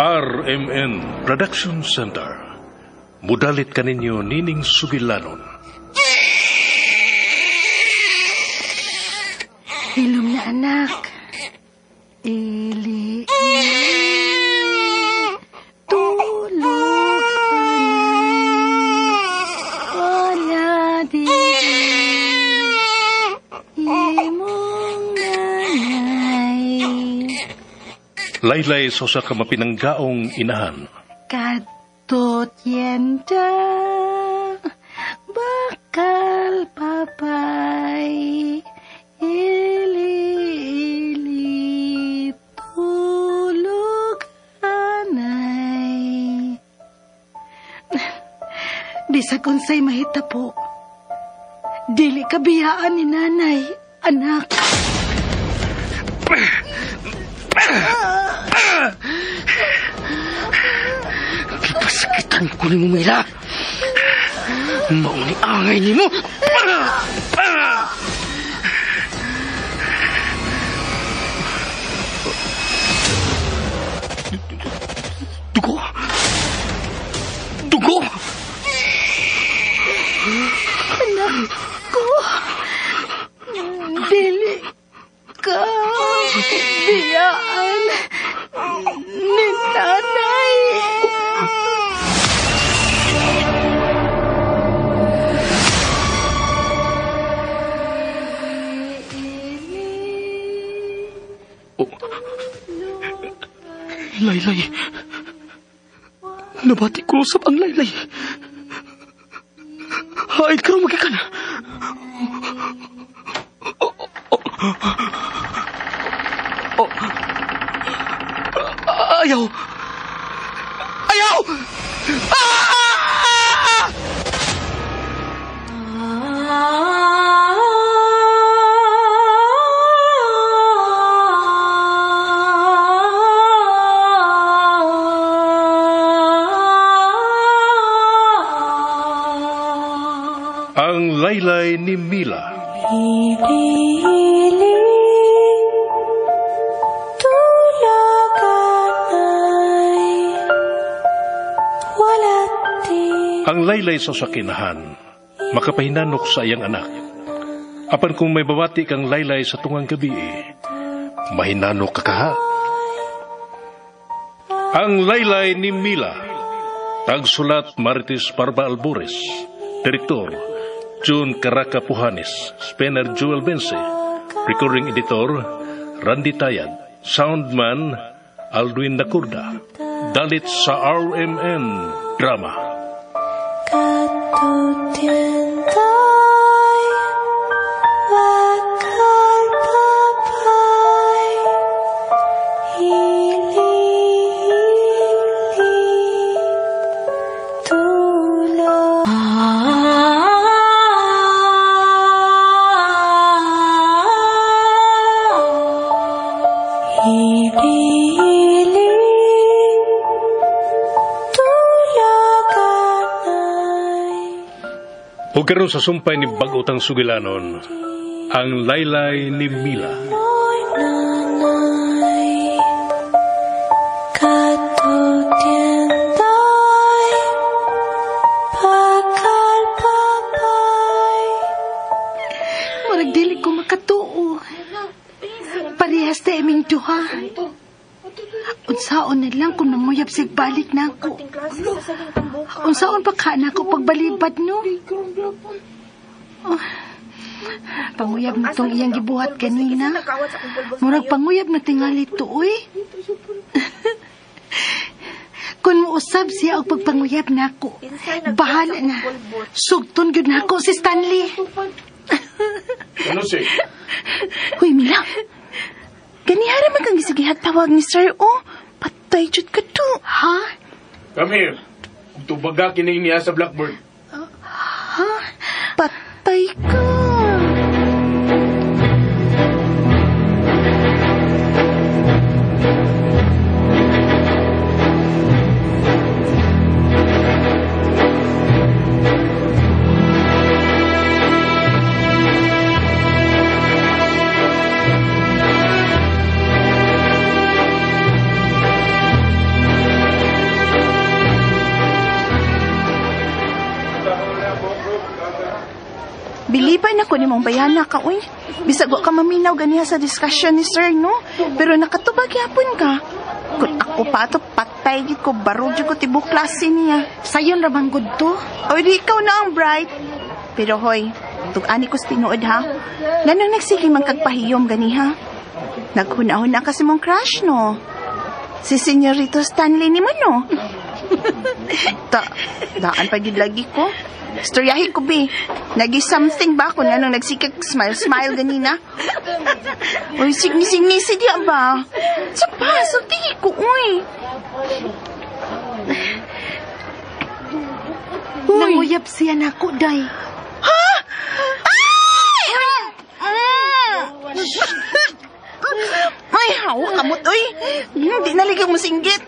RMN Production Center. Mudalit kaninyo nining sugilanon. Hilom na, anak. Ili, ili, tulog anay, wala di imong nanay. Laylay sa usa ka mapinanggaong inahan. Kadtot yenda, bakal papay, ili, ili, tulog anay. Bisag unsay mahitabo, dili ka biyaan ni nanay, anak. Gipasakitan ko ni mo, Mila. Mauni angay ni mo. Dugo! Dugo! Anak ko, dili ka biyaan ni nanay. Oh. Laylay. Nabati ko usap ang laylay. Haid ka magikan. Oh, oh, oh. Ayaw! Ayaw! Ah! Ang laylay ni Mila. Ili, tulog anay, wala di. Ang laylay sa sakinahan, makapahinanok sa iyang anak. Apan kung may babati kang laylay sa tungang gabi, mahinanok ka kaha. Ang laylay ni Mila. Tagsulat Marites Parba Albores. Direktor June Caraca Puhanes. Spenner Joel Bense. Recording editor Randy Tayag. Soundman Aldwin Nakurda. Dalit sa RMN Drama. Katutientay, bakal papay, ili, ili, tulog. Ili, ili, tulog anay. O karon sa sumpay ni bag-otang sugilanon, ang laylay ni Mila. Mo'y nanay, katutientay, bakal papay. Murag dili ko makatuo. Parehas ta iming duha. Unsaon na lang kung nanguyab sig balik na ako. Unsaon pa ka na ako pagbalibad, no? Oh, panguyab na tong iyang gibuhat kanina. Murag panguyab na tingali to, uy. Kung muusab siya og pagpanguyab na ako, bahala na. Sugton gyud na ako si Stanley. Ano si? Huy, Mila. Ganihara man kang gisigihag tawag ni sir, oh. Patay jud ka to. Ha? Come here. Tubaga kining niya sa blackboard. Ha? Patay ka. mong bayana ka, uy. Bisag wa ka maminaw ganiha sa discussion ni sir, no? Pero nakatubag yapon ka. Kung ako pa ato, patay gid ko, barog jud ko tibok klase niya. Sayon ra bang gud to? O di ikaw na ang bright. Pero hoy, tug-ani ko sa tinuod ha. Nganong nagsige man kag pahiyom ganiha? Naghuna-huna ka sa mong crush, no? Si Senyorito Stanley ni mo, no? Daan pa gid lagi ko. Istoryahin ko, bi. Nagi-something ba kung anong nagsikag smile-smile ganina? Uy, signi-signisi diya ba? Sa pa, sultihi ko, uy. Uy. Nanguyab siya nako, day. Ha? Ay! Ay, hawa kamot, uy. Hindi na lagi musinggit.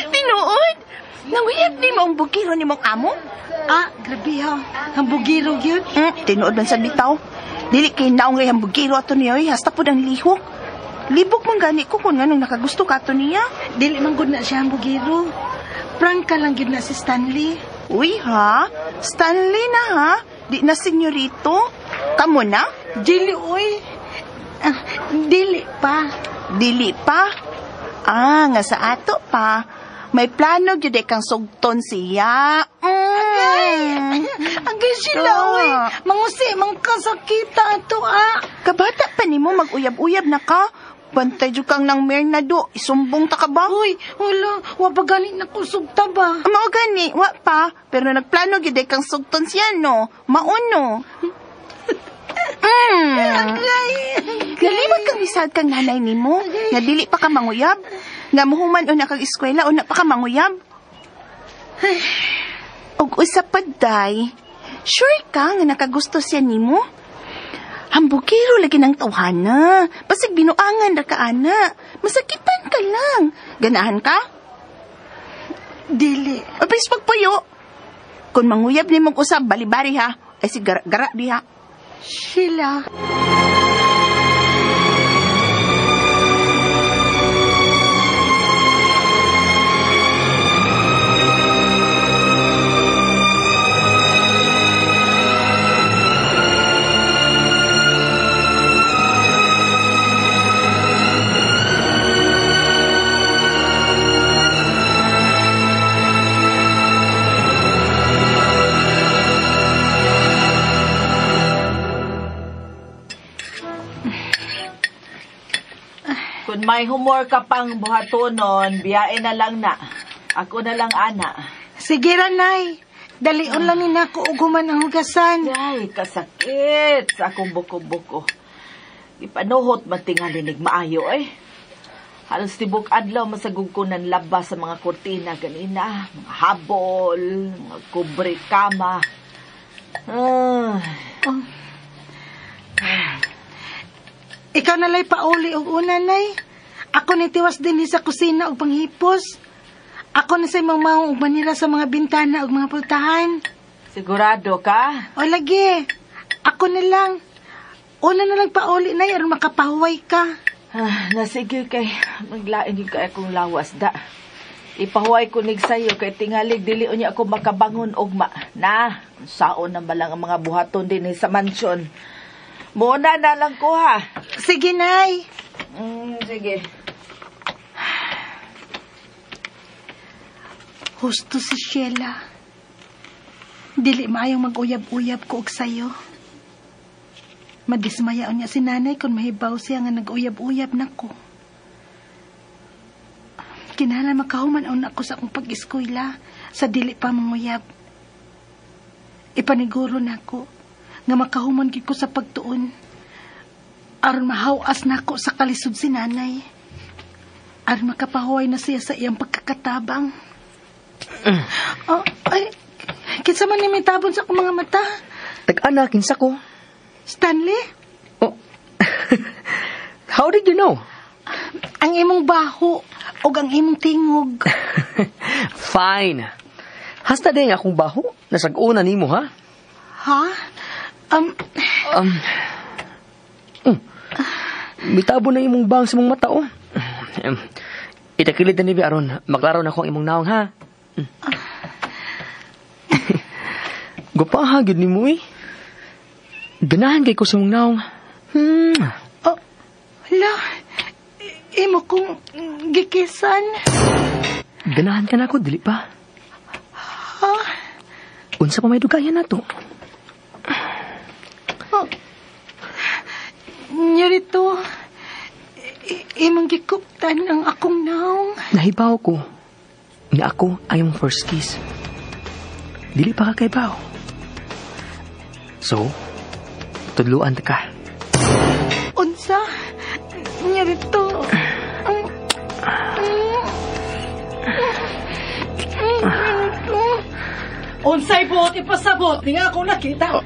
Tinuod. Nanguyab ni mo ang bugiro ni mong amo? Ah, grabe ha. Ang bugiro gyud. Tinuod man sa bitaw. Dili kay naong ang bugiro ato niya, uy. Hasta po ang lihok. Libok man gani ko kung anong nakagusto ka ato niya. Dili man gud na siya ang bugiro. Prank ka lang gyud na si Stanley. Uy, ha? Stanley na, ha? Di na senyorito? Kamo na? Dili, uy. Ah, dili pa. Dili pa? Ah, nga sa ato pa. May plano gyud kang sugton siya. Agay sila, uy. Mangusi, mangkasakita ato, ah. Kabata pa nimo mag-uyab-uyab na ka. Bantay jud kang nang mer na do. Isumbong ta ka ba? Uy, wala. Wa pa gani na kusugta ba? Mao gani, wa pa. Pero nagplano gyud kang sugton siya, no? Mauno. Nalimot kang bisag kang nanay nimo. Nga dili pa ka manguyab. Nga muhuman una kag eskwela, una pa ka manguyab. Og usa pa, day. Sure ka nga nakagusto siya nimo? Hambugiro lagi ng tawhana. Basig binuangan ra ka, ana. Masakitan ka lang. Ganahan ka? Dili. O please pagpuyo. Kung manguyab ni mong usab, balibari ha. Ay si gara-gara diha. Sheila. Kung may humor ka pang buhatonon, biyae na lang na. Ako na lang, ana. Sige ra, Nay. Dalion lang ni nako uguman ang hugasan. Ay, kasakit sa akong buko-buko. Ipanuhot man tingali maayo eh. Halos tibok adlaw masagug ko ng laba sa mga kurtina ganina. Mga habol, mga kubre kama. Oh. Ikaw na lay pauli og una, Nay. Ako ni tiwas din sa kusina og panghipos. Ako na sa imong maong og manira sa mga bintana og mga pultahan. Sigurado ka? O lagi. Ako na lang. Una na lang pauli, Nay, aron makapahuway ka. Ah, nasige kay maglain yung kay akong lawas da. Ipahuway ko nig sayo kay tingalig dili unya ako makabangon ugma. Na, saon na malang ang mga buhaton din sa mansyon. Muna na lang ko ha. Sige, Nay. Sige. Husto si Sheila. Dili maayong mag-uyab-uyab ko og sayo. Madismaya niya si nanay kung mahibaw siya nga nag-uyab-uyab nako. Kinahanglan makahuman na ako sa akong pag-eskwela sa dili pa manguyab. Ipaniguro nako nga makahuman gid ko sa pagtuon. Aron mahawas nako sa kalisod si nanay. Aron makapahuway na siya sa iyang pagkakatabang. Oh, ay, kinsa man ni may tabon sa akong mga mata? Tag-ana, kinsa ko. Stanley? Oh. How did you know? Ang imong baho o ang imong tingog. Fine. Hasta din akong baho. Nasag-una nimo, ha? Ha? Mitabo na imong bang sa mong mata, oh. Itakilid na ni aron. Maglaro na ko ang imong naong, ha? Gupaha, gud ni mo, eh. Ganahan kay ko sa mong naong. Oh, hala. Imo kong gikisan. Ganahan ka na ako, dili pa. Ha? Unsa pa may dugayan na to? Oh. Nyorito, imong gikuptan ang akong naong. Nahibaw ko nga ako ang imong first kiss. Dili pa ka kaibaw. So, tudluan ta ka. Unsa? Nyorito. Unsay buot ipasabot ni nga ako nakita.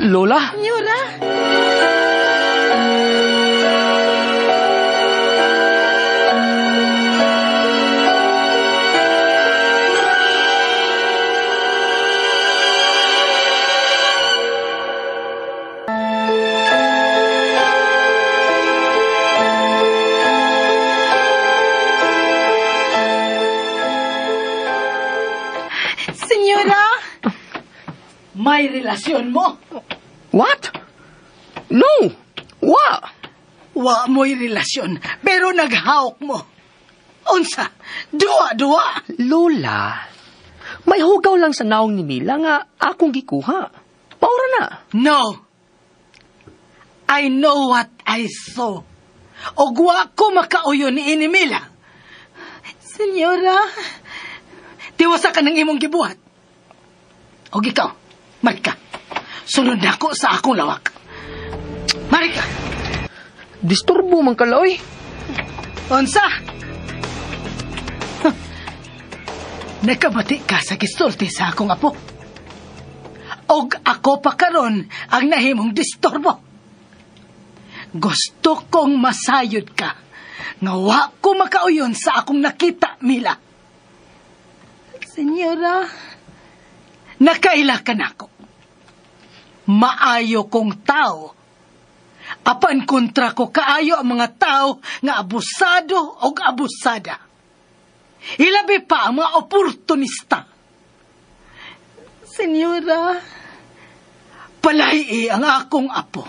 Lola? Nyura? Senyora? May relasyon mo? What? No! Wa! Wa mo'y relasyon, pero naghawk mo. Unsa? Duwa-duwa! Lola, may hugaw lang sa naong ni Mila nga akong gikuha. Paura na. No! I know what I saw. Og wa ko makauyon ni ini Mila. Senyora? Tiwasa ka ng imong gibuhat. Og ikaw, Marika, sunod na ako sa akong lawak. Marika! Disturbo man kalaoy. Unsa? Nakabati ka sa gisulti sa akong apo. Og ako pa karon ang nahimong disturbo. Gusto kong masayod ka nga wa ko makauyon sa akong nakita, Mila. Senyora? Nakaila ka nako. Maayo kong tao. Apan kontra ko kaayo ang mga tao nga abusado o abusada. Ilabi pa ang mga oportunista. Senyora? Palai ang akong apo.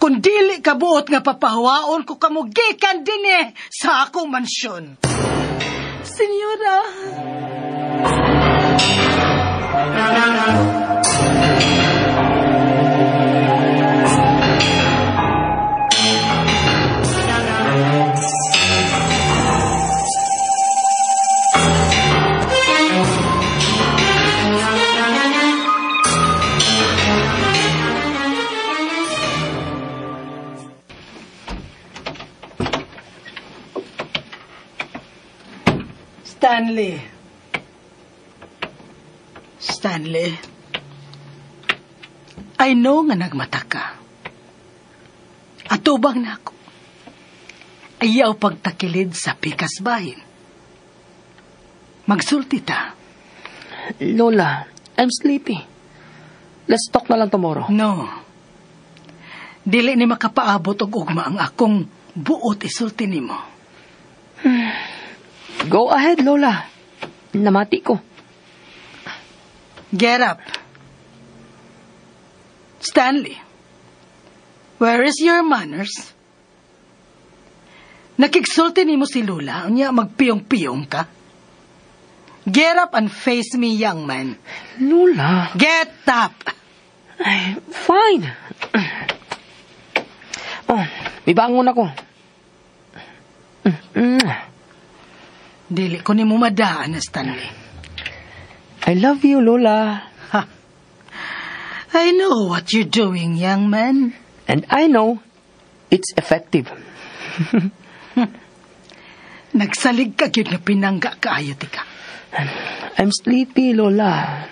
Kung dili ka buot nga papahawaon ko kamo gikan dinhi sa akong mansyon. Senyora? Stanley. Stanley. I know nga nagmata ka. Atubang na ako. Ayaw pagtakilid sa pikas bahin. Magsulti ta. Lola, I'm sleepy. Let's talk na lang tomorrow. No. Dili ni makapaabot og ugma ang akong buot isulti nimo. Go ahead, Lola. Namati ko. Get up. Stanley, where is your manners? Nakiksulti nimo si Lola, unya magpiyong-piyong ka. Get up and face me, young man. Lola. Get up. Ay, fine. Oh, may bangon ako. Dili ko nimo madaan, Stanley. I love you, Lola. Ha. I know what you're doing, young man. And I know it's effective. Nagsalig ka gyud nga pinangga kaayo tika. I'm sleepy, Lola.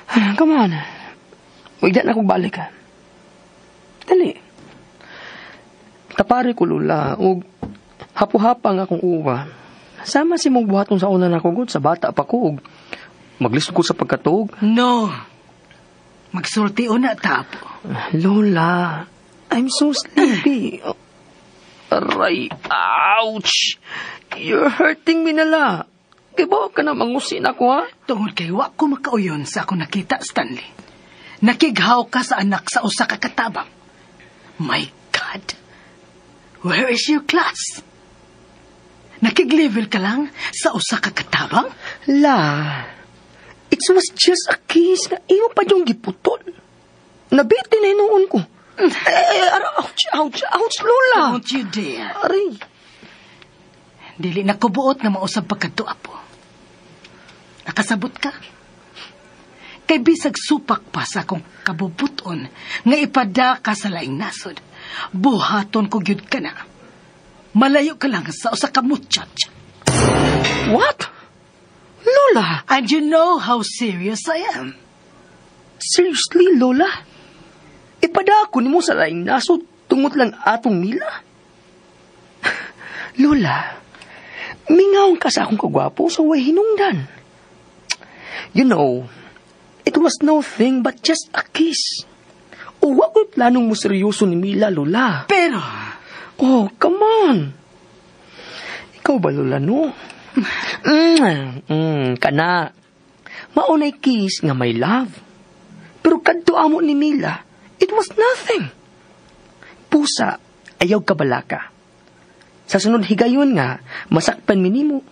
Come on. Wigda na akong balik. Dali. Tapari ko, Lola, og hapo-hapa nga akong uwa. Sama si mong buhaton sa una na kugod, sa bata pa ko, og maglisod ko sa pagkatuog. No. Magsulti una, tapo. Lola, I'm so sleepy. Aray, ouch! You're hurting me nala. Kaya ba ka na mangusin ako, ha? Tungod kay wa ko makauyon sa ako nakita, Stanley. Nakighaw ka sa anak sa usa ka katabang. My God! Where is your class? Nakig-level ka lang sa usa ka katabang? La, it was just a kiss na imo pa yung giputol. Nabiti na hinuon ko. Ay, ouch, ouch, ouch, Lola. Don't you dare. Aray. Dili na ko buot nga mausab pagkadto, apo. Nakasabot ka. Kay bisag supak pa sa akong kabubuton nga ipada ka sa laing nasod. Buhaton ko gyud ka na. Malayo ka lang sa usa ka muchacha. What? Lola? And you know how serious I am. Seriously, Lola? Ipada ako nimo sa laing nasod tungod lang atong Mila? Lola, mingaw ka sa akong kagwapo sa way hinungdan. You know, it was no thing but just a kiss. Uwa ko'y planong mo seryoso ni Mila, Lola. Pero... Oh, come on. Ikaw ba, Lola, no? Kana. Maunay kiss nga may love. Pero kadto amo ni Mila, it was nothing. Pusa, ayaw kabalaka. Sa sunod higayon nga, masakpan minimo.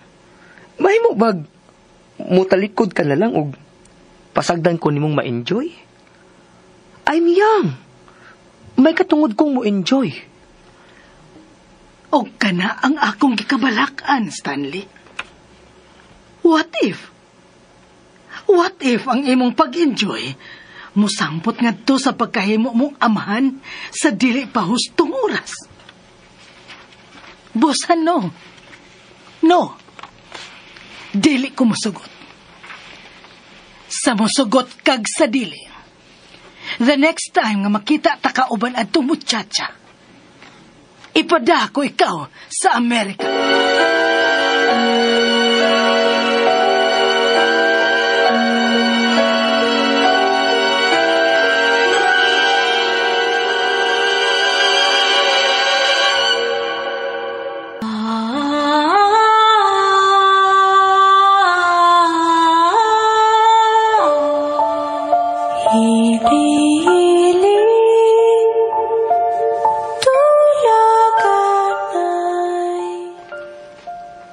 Mahimo bag, mutalikod ka na lang og pasagdan ko nimong ma-enjoy? I'm young. May katungod kong mo-enjoy. Og kana ang akong gikabalakan, Stanley. What if? What if ang imong pag-enjoy musangpot ngadto sa pagkahimo mong amahan sa dili pa hustong oras? Busa, no. No. Dili ko musugot. Sa musugot kag sa dili. The next time nga makita ta kauban adtong muchacha, ipada ko ikaw sa Amerika.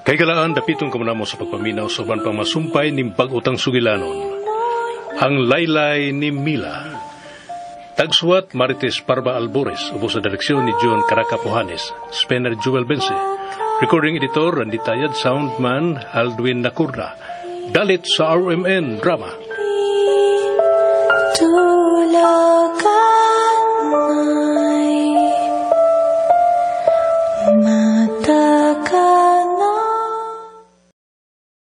Kay galaan, dapiton ka muna mo sa pagpaminaw sa uban pang masumpay ning bag-utang sugilanon. Ang Laylay ni Mila. Tagsuwat Marites Parba Albores, ubos sa direksyon ni John Caracapohanes, Spencer Jewel Bense. Recording editor Randy Tayad, soundman Aldwin Nakurda. Dalit sa RMN Drama. Tulaganay.